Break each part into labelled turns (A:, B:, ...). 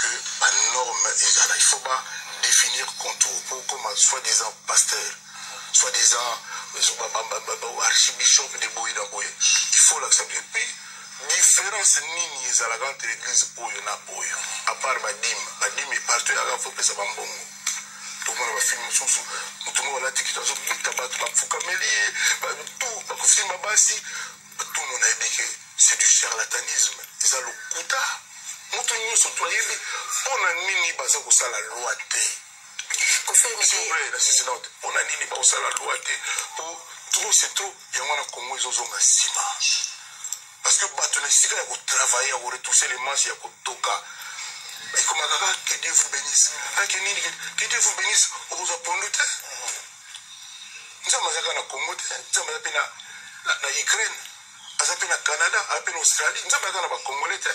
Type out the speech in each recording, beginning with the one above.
A: Que ba norme ezala, il faut ba définir contour pour comme soit disant pasteur, soit disant archibishop de boye na boye, il faut l'accepter. Et puis différence nini ezalaka entre église oyo na oyo, à part badime? Badime partout yaka, faut pesa bambongo. Tomona bafilme mosusu, moto moko alati kito, azobeta bato, bafukameli ye tout, bakosimba basi. Tout le monde ayebi ke c'est du charlatanisme, eza lokuta. Moto nyonso to ayebi mpo na nini baza kosala loi te. S'il vous plaît, nasisi nao te. Mpo na nini bakosala loi te? Po trop c'est trop. Yango wana Congo ezozonga nsima, parce que bato na esika ya kotravaille, ya koretrousser les manches, ya kotoka, ekomaka kaka "Que Dieu vous bénisse". Ake nini? Que Dieu vous bénisse, okozwa pondu te. Nzambe aza kaka na Congo te, Nzambe aza mpe na Ukraine, aza mpe na Canada, aza mpe na Australie. Nzambe aza na Bacongolais te,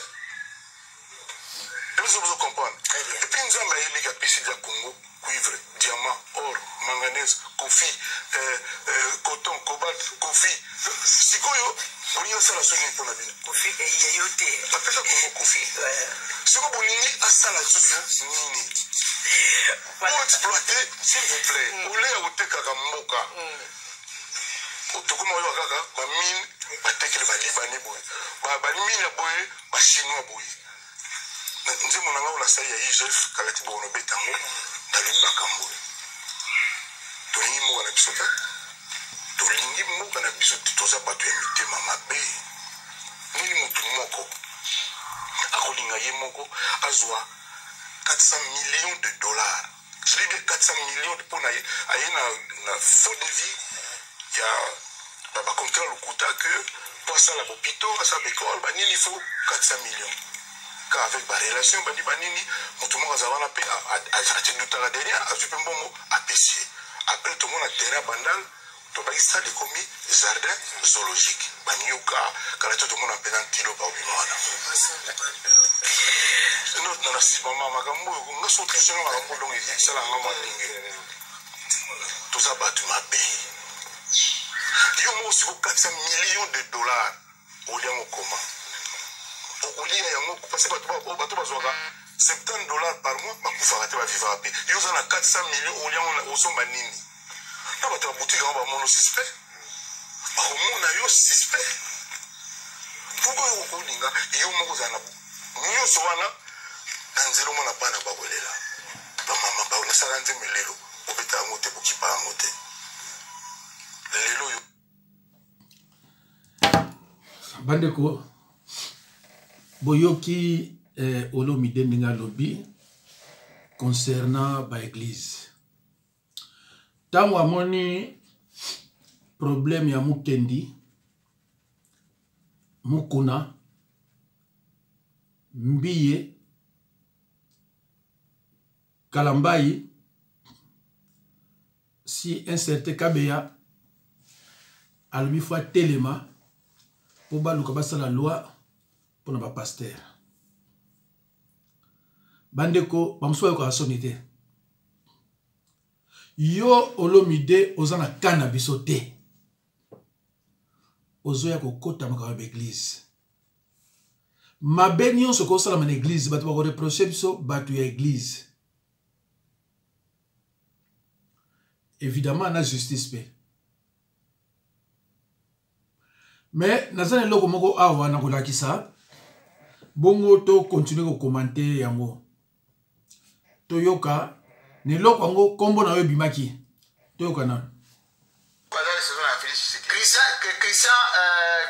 A: ebiso bozo comprendre. Et puis Nzambe ayebiki, apesi dia Congo cuivre, diamant, or, manganèse, kofi, coton, cobalt, kofi. Sikoyo bolingi asala so nini mpona bino?
B: Kofi ya yo te.
A: Apesa Congo kofi, sikoyo bolingi asala lisusu nini po exploiter? S'il vous plaît, ole ya kotekaka mboka, tokoma oyo kaka bamine batekele Balibanais boye, bamine ya boye, Bachinois boye. Nzembo na ngai oyo nasali ya IGF kala ti bokono beta yango, nalobi makambo oyo. Tolingi mboka na biso te, tolingi mboka na biso te, toza bato ya mitema mabe. Nini motu moko akolinga ye moko azwa 400 millions de dollars, je dis bien 400 millions, mpo na ye aye na faux devis ya bacontrat lokuta ke mpo asala bopito, asala baekole, banini, faut 400 millions ka avec barelation bani banini. Moto moko aza wana mpe atedutaka derrière, azwi mpe mbongo, apesi ye. Après tomona terrain Bandal, tobaki stade ekomi jardin zoologique, banioka. Kala te tomona mpenza ntilo baobima wana na nsima. Makambo oyo nga so trisenga makambo, donc esalanga mwa ndenge. Toza bato mabe. Yo moko siko 400 millions de dollars, oliango koma, okolia yango? Parce bato bazwaka 70 $ par mois, bakufaka te, bavivaka mpe. Yo oza na 400 millions, oliango, osomba nini? Na bato ya boutique yango bamona suspect, bakomona yo suspect. Pourquoi yo okolinga yo moko ozala na nyonso wana na nzela, omona bana bakolela, bamama? Nasala nzembe lelo, obeta yango te, bokipa yango te lelo oyo.
C: Bandeko, boyoki Olomide ndenge alobi concernant baeglise. Ntango amoni problème ya Mukendi, Mukuna, Mbiye, Kalambai, si un certain Kabeya, alobi faut atelema mpo baluka basala loi mpona bapasteur. Bandeko, bamosusu bayokaka soni te. Yo Olomide, oza na ka na biso te, ozoya kokota makambo ya baeglise. Mabe nyonso kosalama na eglise, bato bakoreproche biso bato ya eglise, évidemment na justice mpe. Mais naza na eloko moko awa na kolakisa bongo, tocontinue kocommenter yango, toyoka na eloko yango nkombo na yo ebimaki, toyoka nano.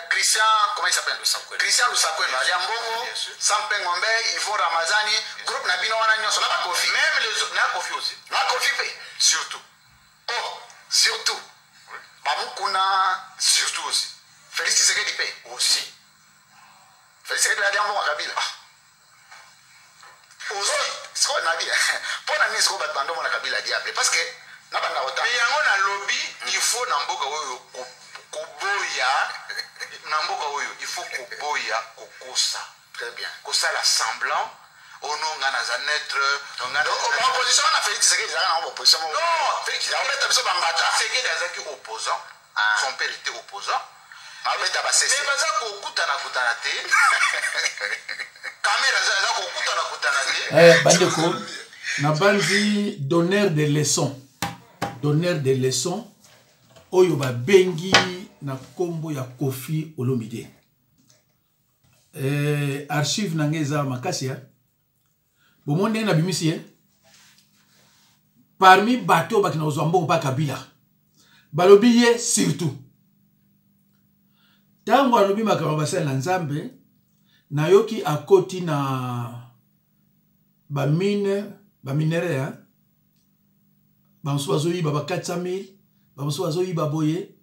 D: Christian, comment il s'appelle? Christian Lusakweno, Alia Mbongo, Sampe Ngombe, Yvon Ramazani, groupe na bino wana nyonso, na Bakofi.
E: Même les na Kofi aussi.
D: Na Kofi pe.
E: Surtout.
D: Oh, surtout. Oui. Bamukuna.
E: Surtout aussi.
D: Félix Tshisekedi pe.
E: Aussi.
D: Félix Tshisekedi alia mbongo Kabila.
E: Ah.
D: Aussi. Sikoyo nabi mpo na nini sikoyo bato bandomona Kabila diable? Parce que na banda kota.
E: Mais yango nalobi, il faut na mboka oyo koboya, na mboka oyo il faut koboya kokosa.
D: Très bien.
E: Kosala semblant ono nga naza neutre.
D: Opposition wana, Félix Tshisekedi ezalaka nango opposition.
E: Non, Félix
D: Obeta biso bambata.
E: Tshisekedi azalaki opposant. Son père était opposant.
D: Abeta basese.
E: Mais baza kokutana kutana te. Kamera aza kokutana kutana te.
C: Eh, bandeko, nabanzi donneur de leçon, donneur de leçon oyo babengi na nkombo ya Koffi Olomide. Eh, archive na ngai eza makasi ya bomoni ndenge nabimisi ye parmi bato oyo bakenda kozwa mbongo mpa Kabila, balobi ye surtout ntango alobi makambo basali na Nzambe. Nayoki akoti na bamine, baminere ya bamosusu bazoyiba ba 400 000, bamosusu bazoyiba boye.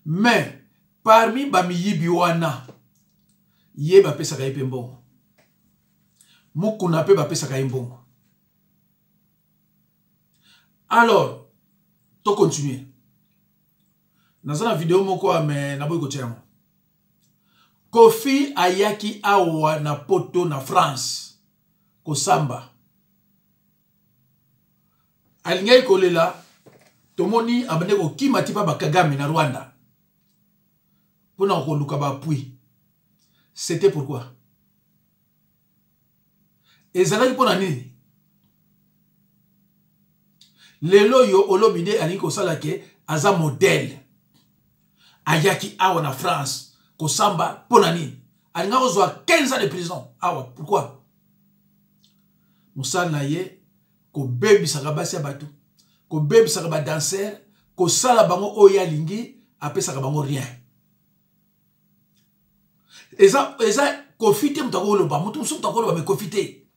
C: Mais parmi bamiyibi wana, ye bapesaka ye mpe mbongo, Mukuna mpe bapesaka ye mbongo. Alors tocontinue, naza na video moko me naboyi kotia yango. Koffi ayaki awa na Poto, na France, kosamba, alingaki kolela. Tomoni abandi kokima ti mpa bakagame na Rwanda mpona koluka baappui. C'était pourquoi? Ezalaki mpona nini? Lelo oyo Olomide alingi kosala ke aza modèle. Ayaki awa na France kosamba mpo na nini? Alingaki kozwa 15 ans de prison awa. Pourquoi? Mosala na ye kobebisaka basi ya bato, kobebisaka badanser, kosala bango oyo alingi, apesaka bango rien. Eza Koffi te moto akoloba, moto mosusu moto akoloba, mais Koffi te,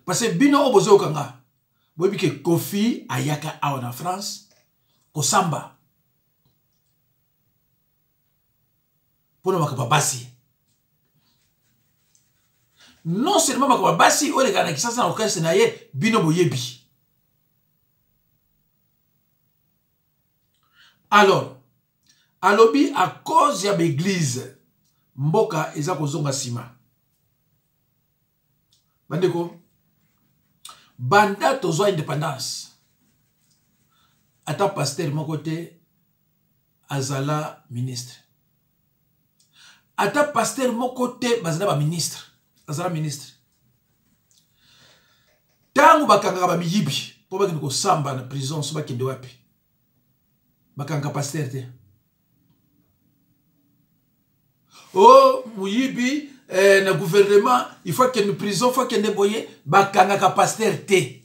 C: parce que bino oyo bozoyoka nga boyebi ke Koffi ayaka awa na France kosamba mpona makambo ya basi. Non seulement makambo ya basi oyo elekaka na Kisasa na orchestre na ye, bino boyebi. Alors alobi à cause ya baeglise, mboka eza kozonga nsima. Bandeko, banda tozwa indépendance, ata pasteur moko te azala ministre, ata pasteur moko te bazala baministre, azala ministre. Ntango bakangaka bamiyibi mpo bakende kosamba na prison, so bakende wapi, bakangaka pasteur te. O oh, moyibi na gouvernement, il faut akende prison, faut akende boye. Bakangaka pasteur te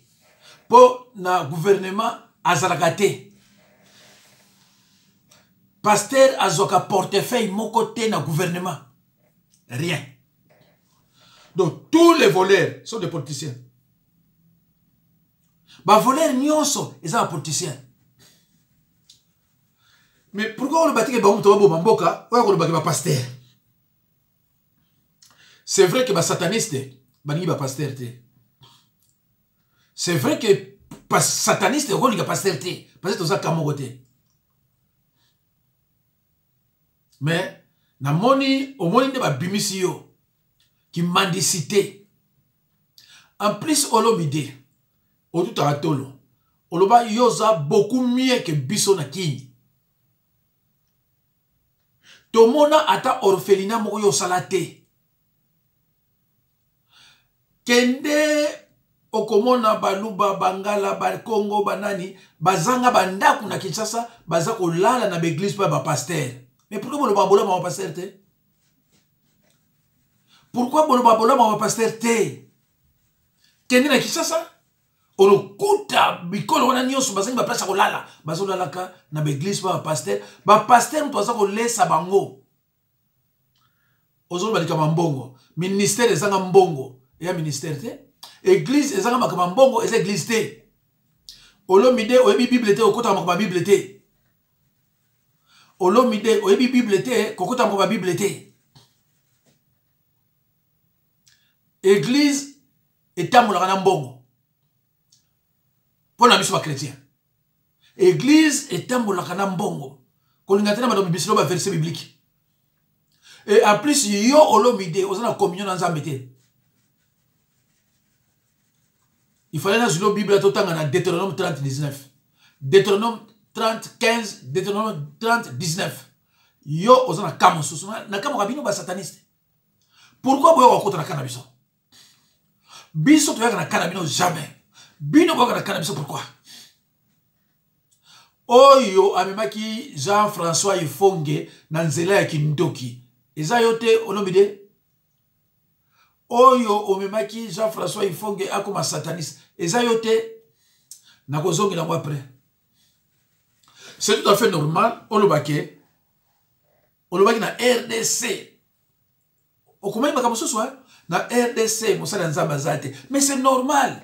C: mpo na gouvernement azalaka te. Pasteur azwaka portefeuille moko te na gouvernement, rien. Donc tous les voleurs sont des politiciens. Bavoleur nyonso eza bapoliticien. Mais pourquoi oloba teke bango moto baboma mboka oyo akolobaki bapasteur? C'est vrai que basataniste balingi bapasteur te. C'est vrai que sataniste okolinga pasteur te, parce que toza ka moko te. Mais namoni omoni nde babimisi yo kimendicité. En plus Olomide otutaka tolo, oloba yo oza beaucoup mieux que biso na Kini. Tomona ata orphelinat moko yo osala te. Kende okomona Baluba, Bangala, Bakongo, banani bazanga bandako na Kinshasa, baza kolala na baeglise mpo ya bapasteur. Mais pourquoi boloba bolama bapasteur te? Pourquoi boloba bolama bapasteur te? Kende na Kinshasa, olokuta bikolo wana nyonso bazangi baplace ya kolala, bazolalaka na baeglise mpo ya bapasteur. Bapasteur moto baza kolesa bango. Ozoloba likambo ya mbongo, ministère ezanga mbongo eya ministère te, église ezanga makambo ya mbongo eza église te. Olomide oyebi Bible te, okotaka makambo ya Bible te. Olomide oyebi Bible te, kokota makambo ya Bible te. Église etambolaka na mbongo. Mpo na biso bachrétien, église etambolaka na mbongo. Kolinga te na bato bibisilo baverset biblique. Et en plus yo Olomide oza na communion na Nzambe te. Il fallait nazwilo Bible totanga na Deutéronome 30 19, Deutéronome 30 15, Deutéronome 30 19. Yo oza na ka mosusu na kamoka bino basataniste. Pourquoi boyoka kokota na ka na biso? Biso toyaka na kana bino jamais. Bino boyaka na kana biso pourquoi? Oyo amemaki Jean-François Ifonge na nzela ya kindoki. Eza yo te Olomide? Oyo omemaki Jean-François Ifonge akoma sataniste. Eza yo te? Nakozongela yango après. C'est tout à fait normal olobake olobaki na RDC okomaki makambo mosusu na RDC mosali ya Nzambe aza te, mais c'est normal.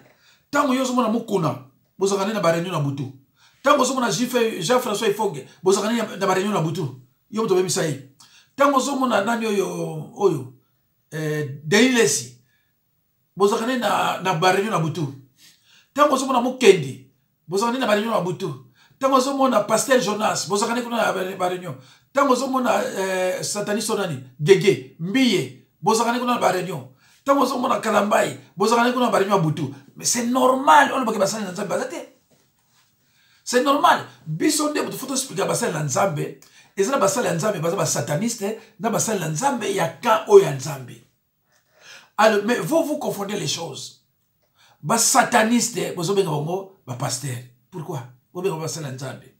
C: Ntango yo ozomona Mukuna bozalaka nde na ba réunion na butu, ntango ozomona Jean-François Ifonge bozalaka nde na ba réunion na butu, yo moto obebisa ye. Ntango ozomona nani oyo oyo Denis Lessi bozalaka nde na ba réunion na butu, ntango ozomona Mukendi bozalaka nde na ba réunion na butu, ntango ozomona Pasteur Jonas bozalaka nde kuna na ba réunion, ntango ozomona sataniste nani Gege Mbiye bozalaka nde kuna na ba réunion, ntango ozomona Kalambai bozalaka nde kuna na ba réunion ya butu. Mais c'est normal olobaki basali na Nzambe baza te, c'est normal. Biso nde moto faut toexplika basali na Nzambe, eza na basali ya Nzambe baza basataniste na basali na Nzambe ya camp oyo ya Nzambe. Alors, mais vous, vous confondez les choses. Ba sataniste, bozo benga bango ba pasteur. Pourquoi? Bo benga ba sala Nzambe.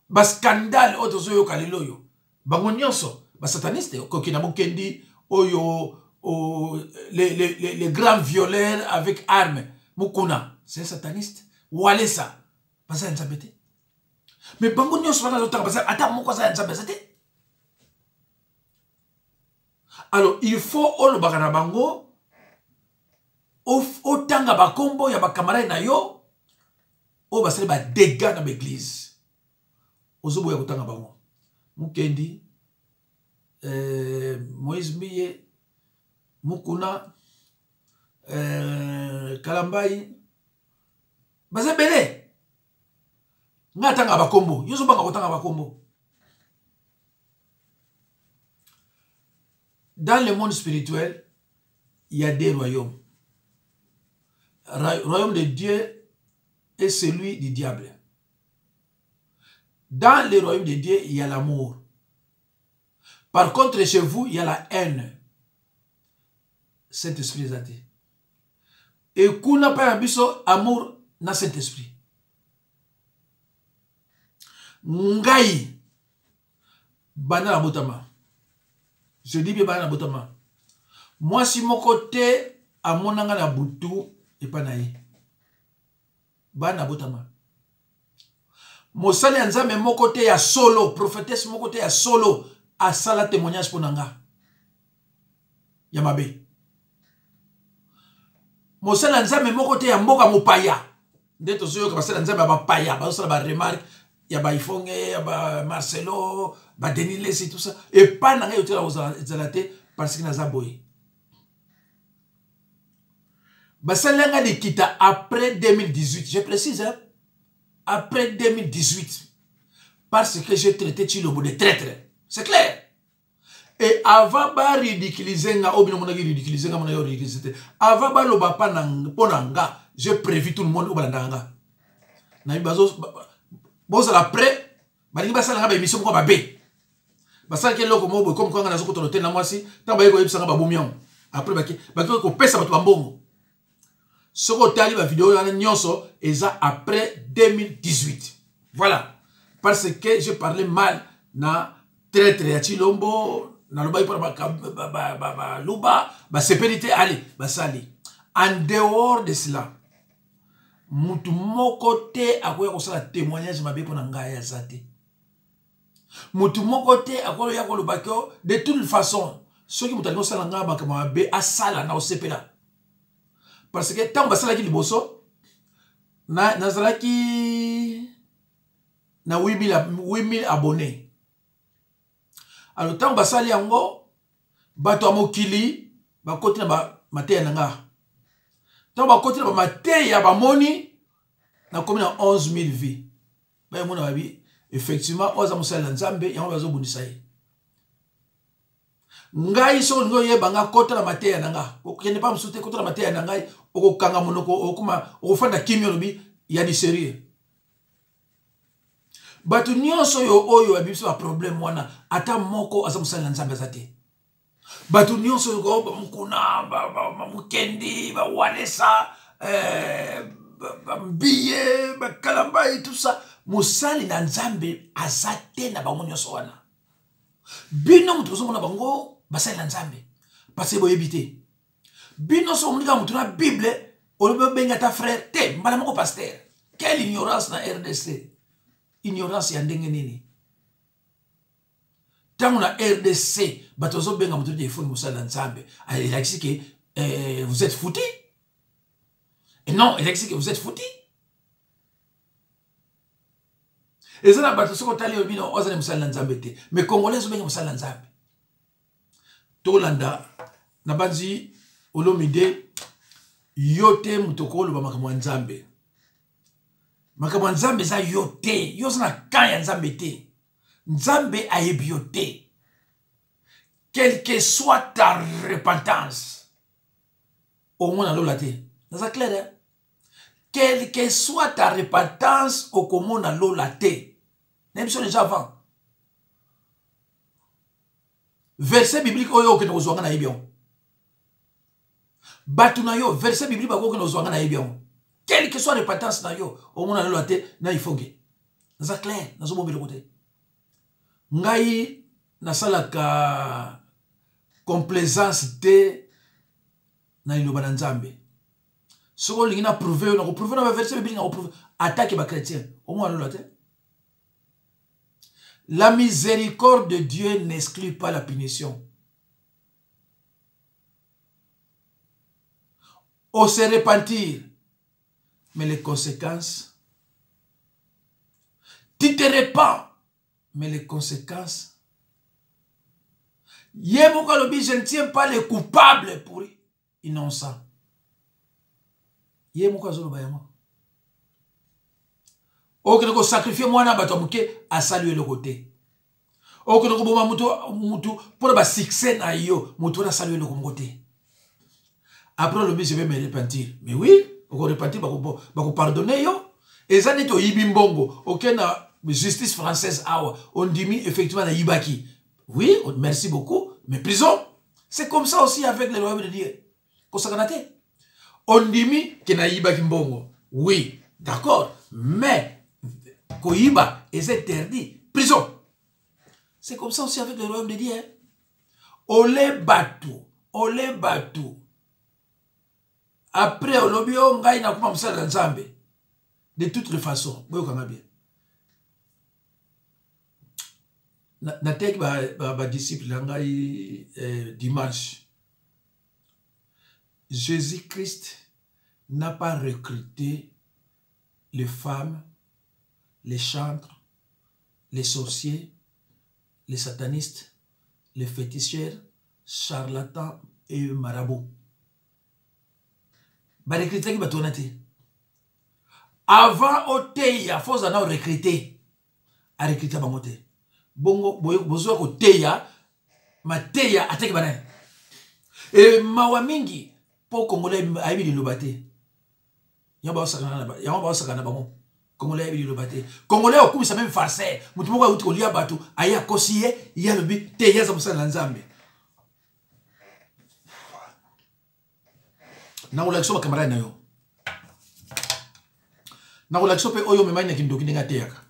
C: Ba scandale oyo tozo yoka lelo yo. Bango nyonso ba sataniste, koki na Mukendi oyo o, les grands violeurs avec armes. Mukuna, c'est un sataniste. Walesa, ba sala Nzambe te. Mais bango nyonso bana zotanga ba sala ata moko sala Nzambe te. Alors, il faut olobaka na bango, otanga bakombo ya bacamarade na yo, oyo basali ba dégâts na ba église. Ozoboya kotanga bango. Mukendi, Moïse Mbiye, Mukuna, Kalambai, baza ebele. Ngai atanga bakombo, yo ozobanga kotanga bakombo. Dans le monde spirituel, il y a des royaumes. Royaume de Dieu est celui du diable. Dans le royaume de Dieu, il y a l'amour. Par contre, chez vous, il y a la haine. Saint-Esprit est athée. Et kuna pa ya biso amour na Saint-Esprit. Ngai banda na botama. Je dis bien banda na botama. Mwasi moko te amonanga na butu epa na ye. Banda na botama. Mosali ya Nzambe moko te ya solo, prophétesse moko te ya solo asala témoignage mpo na nga ya mabe. Mosali ya Nzambe moko te ya mboka mopaya, nde tozoyoka basali ya Nzambe ya bapaya bazosala ba remarque ya ba Ifonge, ya ba Marcelo, ba Denis Lessi, tout ça. Epa na ngai otela kozala te parce que naza boye. Basali nga likita après 2018, je précise, hein, après 2018, parce que j'ai traité Tshilombo de traître, c'est clair. Et avant ba ridiculiser nga, oyo bino monaki ridiculiser nga, monaki ridiculiser te. Avant ba loba pa na po na nga, j'ai prévu tout le monde oyo balandaka nga. Na bazo bozala prêt, balingi basala nga ba émission moko mabe. Basalaki eloko moko boye comme kwanga nazokota lotel na mwasi, ntango baye koyebisa nga babomi yango. Après bake bake kopesa bato bambongo. Soki otali ba vidéo wana nyonso eza après 2018. Voilà. Parce que j'ai parlé mal na traître ya Tshilombo, nalobaki mpona baluba, basepeli te, allez, basali. En dehors de cela, mutu moko te akoya kosala témoignage mabe mpona ngai aza te. Mutu moko te akoya koloba ke de toute façon, soki moto alingi kosala ngai makambo mabe, asala na osepela. Parce que ntango basalaki liboso, nazalaki na 8000 abonnés. Alors ntango basali yango, bato ya mokili bakoti na ba mateya na nga. Ntango bakoti na ba mateya bamoni, nakomi na 11 000 vues. Bayomona babi effectivement oyo aza mosali na Nzambe, yango bazobundisa ye. Ngai soki olingi oyeba nga, kota na mateya na nga, okende pa mosusu te, kota na mateya na ngai, okokanga monoko, okoma okofanda kimia, olobi ya du sérieux. Bato nyonso oyo oyo babi biso baproblème wana, ata moko aza mosali na Nzambe aza te. Bato nyonso bamukuna, bamukendi, bawalesa, eh, bambiye, bakalambai, tout ça, mosali na Nzambe aza te na bango nyonso wana. Bino moto bozomona bango basali na Nzambe parce que boyebi te. Bino so omoni kaka moto na Bible, olobi obengi ata frère te, mbala moko pasteur. Quelle ignorance na RDC! Ignorance ya ndenge nini? Ntango na RDC bato bazobenga moto ete efoni mosali na Nzambe, elakisi ke eh, vous êtes foutu. Et non, elakisi ke vous êtes foutu. Eza na bato soki otali oyo bino oza na mosali na Nzambe te, mais congolais azobenga mosali na Nzambe. Tolanda na banzi Olomide, yo te moto okoloba makambo ya Nzambe. Makambo ya Nzambe eza yo te, yo oza na camp ya Nzambe te. Nzambe ayebi yo te. Quelle que soit ta repentance, omona lola te. Naza clair, hein? Quelle que soit ta repentance, okomona lola te. Nayebi biso déjà avant. Verset biblique oyo okende kozwa nga nayebi yango. Bato na yo, verset biblique bakokende kozwa nga nayebi yango. Quelle que soit repentance na yo, omona lola te na ifonge. Naza clair, nazobombela kote. Ngai nasalaka complaisance te na liloba na Nzambe. Soki olingi na prouver yo, nakoprouver na ba verset biblique, nakoprouver. Attaque ba chrétien, omona lola te. La miséricorde de Dieu n'exclut pas la punition. On se repentir, mais les conséquences, tu te repens, mais les conséquences, ye moko alobi, je ne tiens pas les coupables pour innocent. Ye moko azoloba yango. Okende kosakrifie mwana bato ya moke, asali yo eloko te. Okende koboma mutu, mutu mpona basuccès na yo, mutu wana asali yo eloko moko te. Après olobi je vais me repentir. Mais oui, okorepentir, bakopardonne yo. Eza neti oyibi mbongo, oke na justice française awa, ondimi effectivement nayibaki. Oui, merci beaucoup, mais prison. C'est comme ça aussi avec le royaume de Dieu. Kosakana te. Ondimi ke nayibaki mbongo. Oui, d'accord, mais koyiba est interdit. Prison. C'est comme ça aussi avec le royaume de Dieu. Ole batu, ole batu. Après olobi o ngai nakoma mosala na Nzambe. De toutes les façons, boyokanga bien. Nateyaki badisciple na ngai dimanche. Jésus-Christ n'a pas recruté les femmes, les chantres, les sorciers, les satanistes, les féticheurs, charlatans et marabouts. Barecrutaki bato wana te. Avant oteya, faut ozala na orecrute. Arecrute bango te. Bongo bozwa koteya, mateya ateki banani. E mawa mingi po Congolais ayebi liloba te. Yango baosakana na bango. Congolais ayebi liloba te. Congolais okumisa même farceur. Moto moko auti kolia bato, aye akosi ye, ye alobi te, ye aza mosala na Nzambe. Nakolakisa ba camarade na yo. Nakolakisa mpe oyo omemaki na kindoki ndenge ateyaka.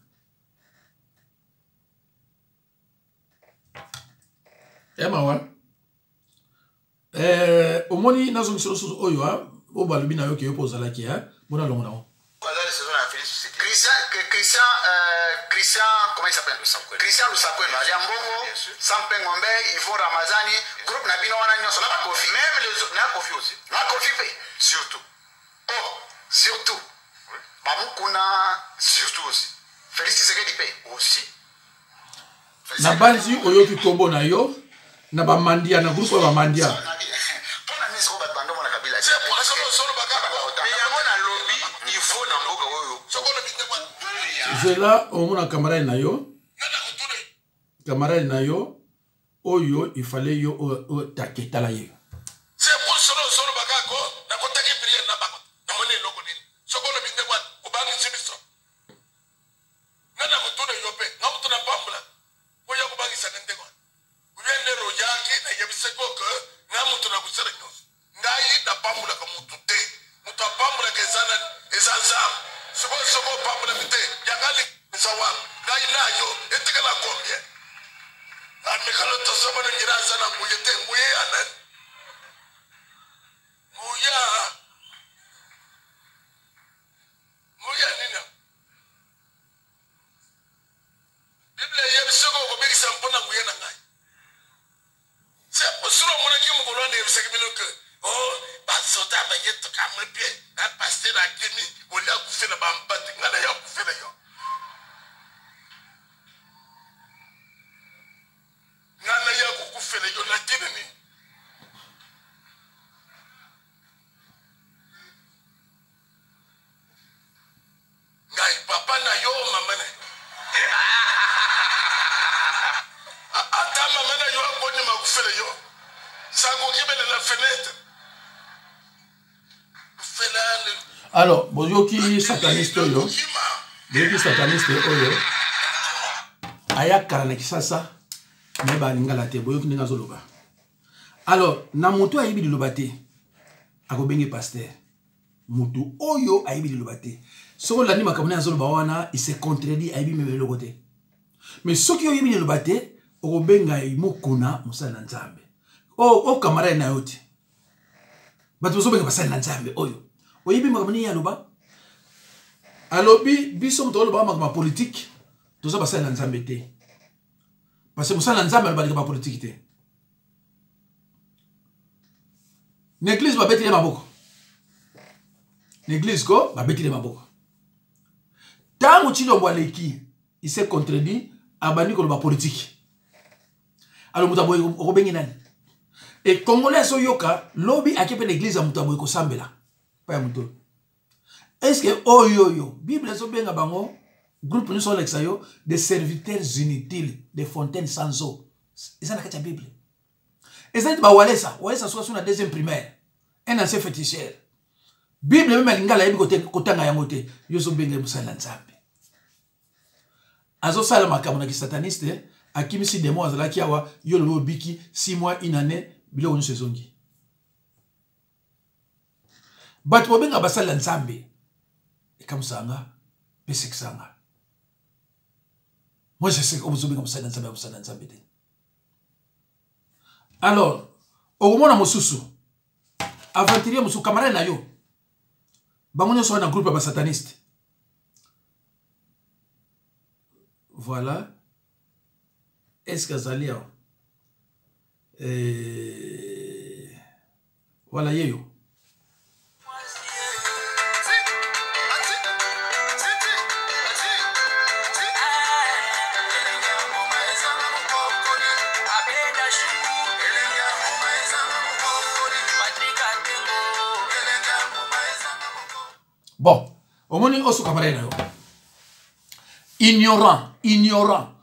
C: Emawa. Omoni nazongisa lisusu oyo, oyo balobi na yo ke yo mpo ozalaki, bona longo nango.
D: Christian, comment il s'appelle? Christian Lusakweno, Alia Mbongo, Sampe Ngombe, Yvon Ramazani, groupe na bino wana nyonso, na Kofi.
E: Même les autres, na Kofi aussi.
D: Na Kofi pe.
E: Surtout.
D: Oh, surtout.
E: Oui.
D: Bamukuna.
E: Surtout aussi.
D: Félix Tshisekedi pe.
E: Aussi.
C: Na banzi oyoki kombo na yo na bamandia na groupe ya bamandia.
D: Mpona nini sikoyo bato bandomona Kabila?
A: C'est pour ça que solo bakaka.
E: Mais yango nalobi, il faut na mboka oyo.
A: Soko olobi te bwana.
C: Zela omona camarade na yo.
A: Nana kotuna.
C: Camarade na yo oyo il fallait yo otake tala ye.
A: C'est pour solo solo bakako na kotaki prière na bango. Namoni eloko nini? Soko olobi nde bwana, obangisi biso. Nana kotuna yo pe, nga moto na pambola. Oya kobangisaka nde bwana. Oya nde royaki na yebiseko Apambolami te. Yanga eza wapi? Ngai na yo etikala combien? Amekalo tosomona ngira aza na nguye te. Nguye ya nani? Nguya. Nguya nini? Biblia eyebi soki okobikisa mpo na nguya na ngai. Se posolo omonaki mokolo wana eyebisaki bino ke o oh, basoda baye tokamwe mpe na paster akimi olia akufela bampate ngai na yo akufela yo ngai na yo akokufela yo na ntina nini? Ngai papa na yo mama na yo ata mama na yo akondima akufela yo sakokimela na fenetre
C: Alors boyoki sataniste oyo, boyoki sataniste oyo aya kala na Kisasa me balingala te. Boyoki ndenge azoloba. Alors na moto ayebi liloba te akobenge pasteur. Moto oyo ayebi liloba te, soki olandi makambo naye azoloba wana, il se contredit, ayebi meme eloko te. Mais soki oyebi liloba te, okobenga mokuna mosali na Nzambe o camarade na yo te. Bato bazobenga basali na Nzambe oyo oyebi makambo nini aloba. Alobi biso moto oloba makambo ya politike, toza basali na Nzambe te, parce que mosali na Nzambe aloba likambo ya politike te. Na eglise babeteli maboko, na eglise ko babeteli maboko. Ntango Tshilombo aleki, il s'est contredit, abandi koloba politike. Alors moto aboye okobengi nani? E Congolais azoyoka lobi ake mpe na eglise ya moto aboye kosambela mpa ya moto. Est ce que oyo oyo Bible ezobenga bango groupe nyonso olekisa yo des serviteurs inutiles, des fontaines sans eau, eza na kati ya Bible. Eza neti bawalesa walesa soki na deuxième primaire, un ancien féticheur. Bible meme alingala ayebi kotanga yango te. Yo ozobenga ye mosali na Nzambe, azosala makambo na kisataniste, akimisi demo azalaki awa. Yo lobi obiki 6 mois, une année, biloko nyonso ezongi. Bato babenga basali ya Nzambe, ekamwisaka nga mpe esekisaka nga. Moi je sais ozobenga mosali na Nzambe ya mosali na Nzambe te. Alors okomona mosusu aventurier mosusu, camarade na yo, bango nyonso wana groupe ya basataniste. Voilà, est ce que azali awa? Voilà, yeyo. Bon, omoni osuka camarade na yo ignorant, ignorant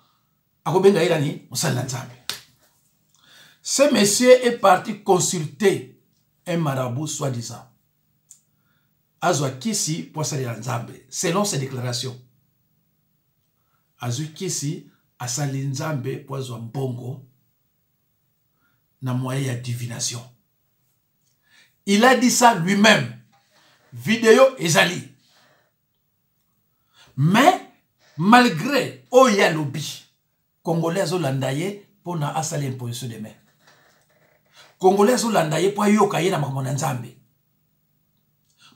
C: akobenga ye nani? Mosali na Nzambe. Ce monsieur est parti consulter un marabout soi-disant azwa kisi mpo asalela Nzambe. Selon ses déclarations, azwi kisi, asali Nzambe mpo azwa mbongo na moyen ya divination. Il a dit ça lui-même, video ezali. Mais malgré oyo alobi, Congolais azolanda ye mpona asala imposition de main. Congolais azolanda ye mpo ayoka ye na makambo na Nzambe.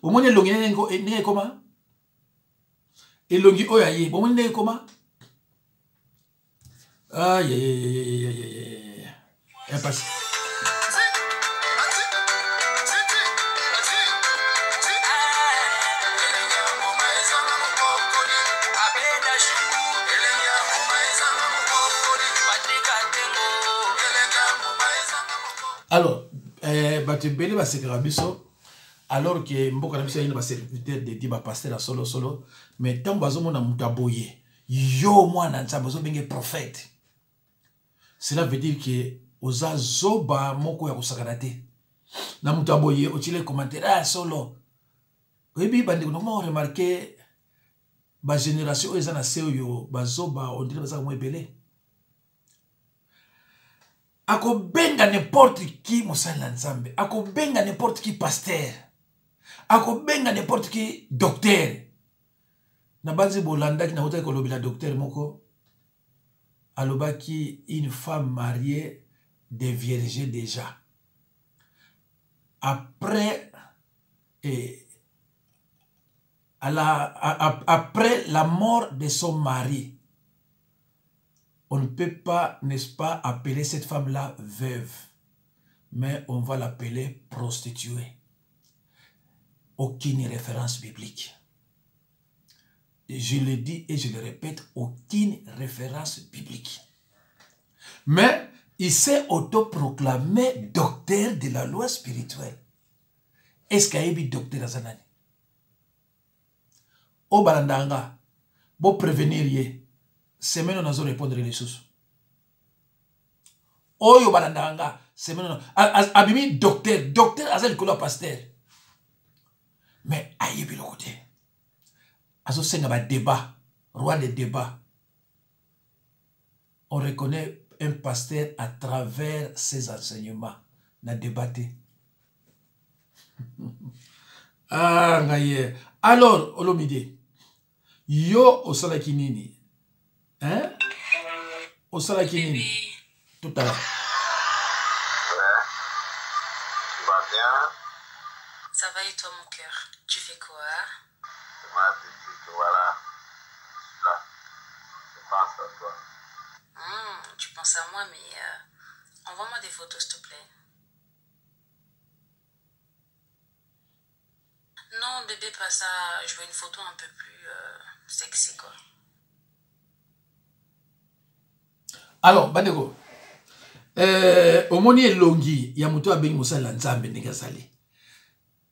C: Bomoni elongi ndenge ekoma, elongi oyo aye, bomoni ndenge ekoma. Ayayayayayayaya, alors bato ebele basekaka biso alors que mboka na biso yayi na baserviteur de Dieu, bapaster ya solosolo. Mais ntango bazomona moto aboye, yo mwana Nzambe ozobenge prophète, cela veut dire que oza zoba moko ya kosakana te. Na moto aboye otile commentaire ah, solo oyebi. Bandeko, nakoma oremarke bagénération oyo eza na se oyo, bazoba ondire bazaka mwa ebele. Akobenga n'importe qui mosali na Nzambe, akobenga n'importe qui pasteur, akobenga n'importe qui docteur. Nabanzi bolandaki nautaki kolobela docteur moko alobaki une femme mariée déviergée déjà après et à la, à, après la mort de son mari on ne peut pas, n'est-ce pas, appeler cette femme-là veuve, mais on va l'appeler prostituée. Aucune référence biblique. Je le dis et je le répète, aucune référence biblique. Mais il s'est autoproclamé docteur de la loi spirituelle. Est-ce qu'il y a docteur aza nani? Oyo balanda nga, boprévenir ye. Semaine oyo nazo répondre lisusu. Oyo balandaka nga, semaine oyo abimi docteur. Docteur aza likolo ya pasteur, mais ayebi eloko te. Azosenga badébat, roi de débat. On reconnaît un pasteur à travers ses enseignements, na débat te. Ah, ngai ye. Alors Olomide, yo osalaki nini, hein? Osalaki nini? Totala.
B: Ouais. Tu vas bien?
F: Ça va et toi, mon cœur? Tu fais quoi?
B: Moi, depuis que voilà, je suis là. Je pense à toi.
F: Tu penses à moi, mais envoie-moi des photos, s'il te plaît. Non, bébé, pas ça. Je veux une photo un peu plus sexy, quoi.
C: Alors bandeko, omoni elongi ya moto abengi mosali na Nzambe, ndenge azali,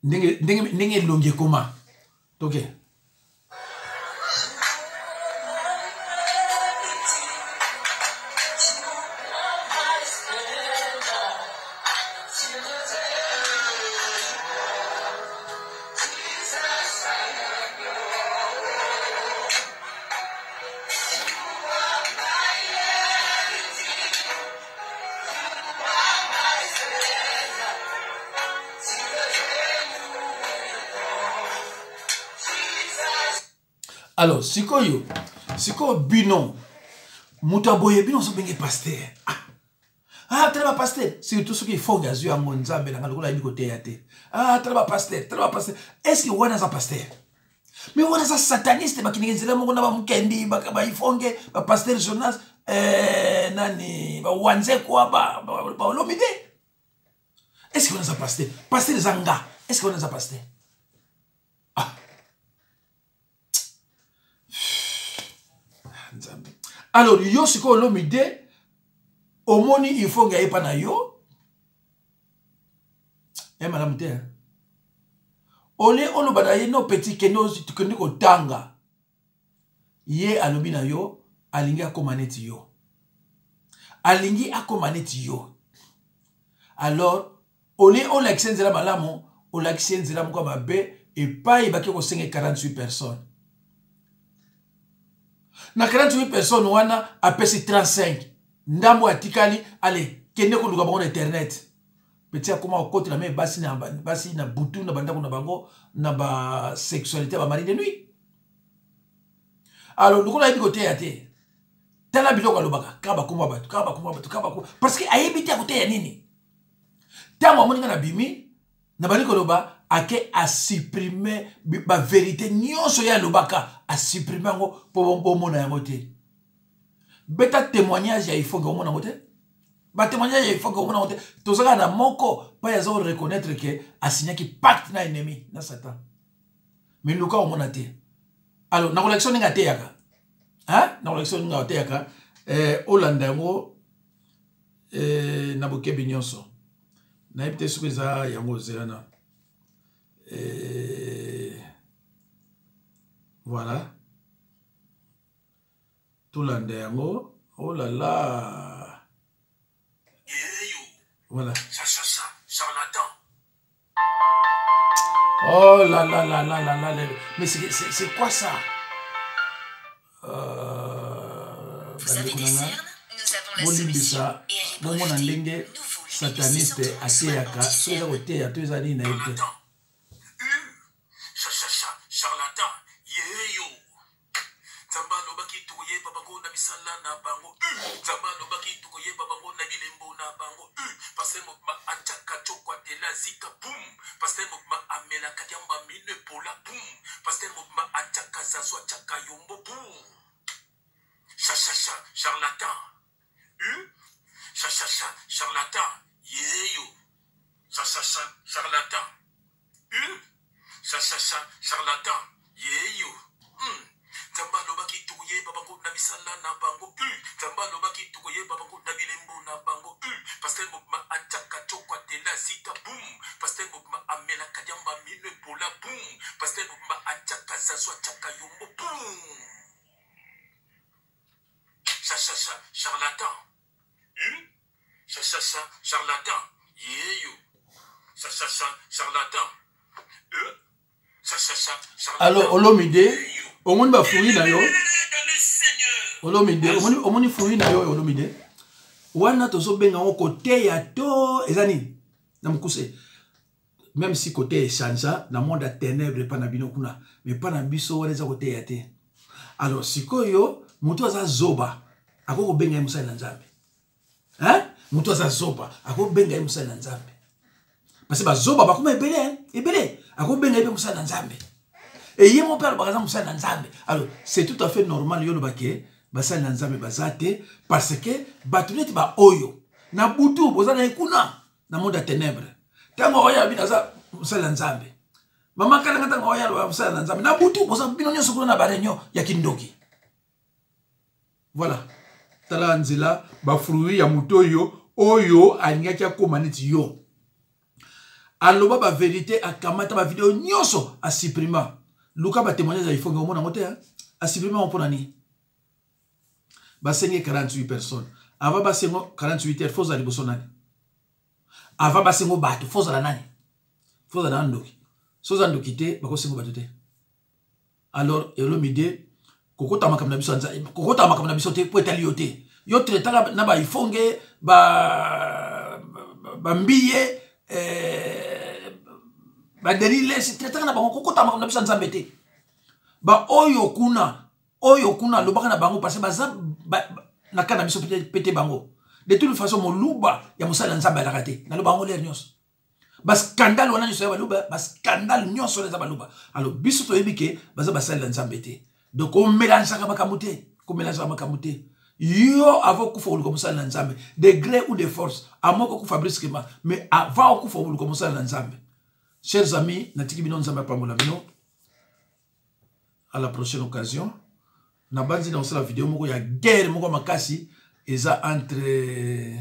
C: ndenge elongi ekoma toke. Alors sikoyo bino, moto aboye, bino ozobenge pasteur. Ah, tala bapasteur, surtout soki ifonge azwi yango. Nzambe nanga, lokola ayebi koteya te. Ah, tala bapasteur, tala bapasteur. Est ce que wana aza pasteur? Mais wana aza sataniste. Bakendeke nzela moko na bamukendi, baifonge, bapasteur Jonas, nani, bawanzekwa, baolomide. Est ce que wana aza pasteur? Pasteur eza nga. Est ce que wana aza pasteur? Ah, Nzambe. Alors yo sikoyo Olomide, omoni ifonge ayepa na yo e malamu te. Ole oloba na ye: "No petit, kende kotanga." Ye alobi na yo alingi akóma neti yo, alingi akóma neti yo. Alors olie olakisi nzela malamu, olakisi ye nzela moko ya mabe. Epai baki kosenga 48 personnes, na 48 personnes wana apesi 35, ndambo atikali. Ale kende koluka bango na internet. Petit akóma kokotela me basi na basi na butu na bandako na bango na basexualité ya bamari de nuit. Alors lokola ayebi koteya te, tala biloko alobaka kaka bakoma bato, kaka bakoma bato, kaka bakoma, parce que ayebi te akoteya nini. Ntango amoni nga na bimi na bandi koloba, ake asupprime bavérité nyonso ye alobaka, asupprime yango mpo bomona yango te. Beta témoignage ya ifonge, omona yango te. Batémoignage ya ifonge, omona yango te. Tozalaka na moko mpai aza koreconnaître ke asignaki pacte na ennemi, na Satan, mais luka omona te. Alors nakolakisa ndenge ateyaka, nakolakisa ndenge ateyaka. Olanda yango na bokebi nyonso. Nayebi te soki eza yango. Ozela na voilà, tolanda yango. Oh là là, voilà.
A: Charlatan.
C: Oh là là là là là là là. Mais c'est quoi ça?
G: Vous avez des cernes? Nous avons la solution.
C: Bolimbisa, bomona ndenge sataniste ateyaka. Soki eza koteya to eza nini, nayebi te.
A: Charlatan yeyo. misala na bango. Nzambe alobaki tokoyeba bango na bilembo na bango. Pasteur mobima atiaka tshoko atela zika boum. Pasteur mobima amelaka diamba mino epola boum. Pasteur mobima atiaka zazu atiaka yombo boum. Cha cha cha charlatan. Cha cha cha charlatan. Yeyo. Cha cha cha charlatan. Cha cha cha charlatan. Yeyo. Nzambe alobaki tokoyeba bango na misala na bango. Nzambe alobaki tokoyeba bango na bilembo na bango. Pasteur mobima atiaka tshoko atela zika boum. Pasteur mobima amelaka diamba mino epola boum. Pasteur mobima atiaka zazu atiaka yombo boum. Cha cha cha charlatan. Cha cha cha charlatan. Yeyo. Cha cha cha charlatan. Cha cha cha charlatan.
C: Alors Olomide, omoni ba fruit na yo. Olomide, omoni omoni fruit na yo Olomide. Wana tozobenga yango koteya to eza nini na mokuse. Même si koteya echangea na monde ya ténèbre epa na bino kuna, mais epa na biso wana eza koteya te. Alors sikoyo moto aza zoba akoki kobenga ye mosali na Nzambe. Hein? Moto aza zoba akobenga ye mosali na Nzambe. Parce que bazoba bakoma ebele, hein? Ebele akobenga ye mpe mosali na Nzambe. Et ye moko mpe alobaka aza mosali na Nzambe. Alors c'est tout à fait normal yo olobake basali na Nzambe baza te, parce que bato neti ba oyo na butu boza na ye kuna na monde ya ténèbre. Ntango oyo bino aza mosali na Nzambe, mama kalanga ntango oyo aloba mosali na Nzambe na butu boza bino nyonso kuna na ba réunion ya kindoki. Voilà, tala nzela ba fruit ya moto oyo oyo alingaki akoma neti yo. Aloba ba vérité, akamata ba vidéo nyonso asupprima. Luka ba témoignage ya ifonge omona yango te, hein? Asupprima yango mpona nini? Basenge 48 personnes. Avant basengo 48 heures, faut ozala liboso nani? Avant basengo bato, faut ozala nani? Faut ozala na ndoki. So oza ndoki te, bakosengo bato te. Alors Olomide, kokota makambo na biso, kokota makambo na biso te po etali yo te. Yo traitaka na ba ifonge, ba bambiye, ba Denis, traitaka na bango, kokota makambo na biso ya Nzambe te. Ba oyo kuna, oyo kuna lobaka na bango parce que baza na kana biso pete bango. De toute façon moluba ya mosala Nzambe alaka te. Na loba bango l'air nyonso. Ba scandale wana nyonso ya baluba, ba scandale nyonso wana eza baluba. Alors biso toyebi ke baza basali na Nzambe te. Donc komelangeaka makambo te, komelangeaka makambo te. Yo avant okufa koluka mosali na Nzambe, de gré ou de force, à moins kokufa brusquement, mais avant okufa koluka mosali na Nzambe. Chers amis, natiki bino Nzambe apambola bino. À la prochaine occasion. Na banzi na osala vidéo moko ya guerre moko makasi eza entre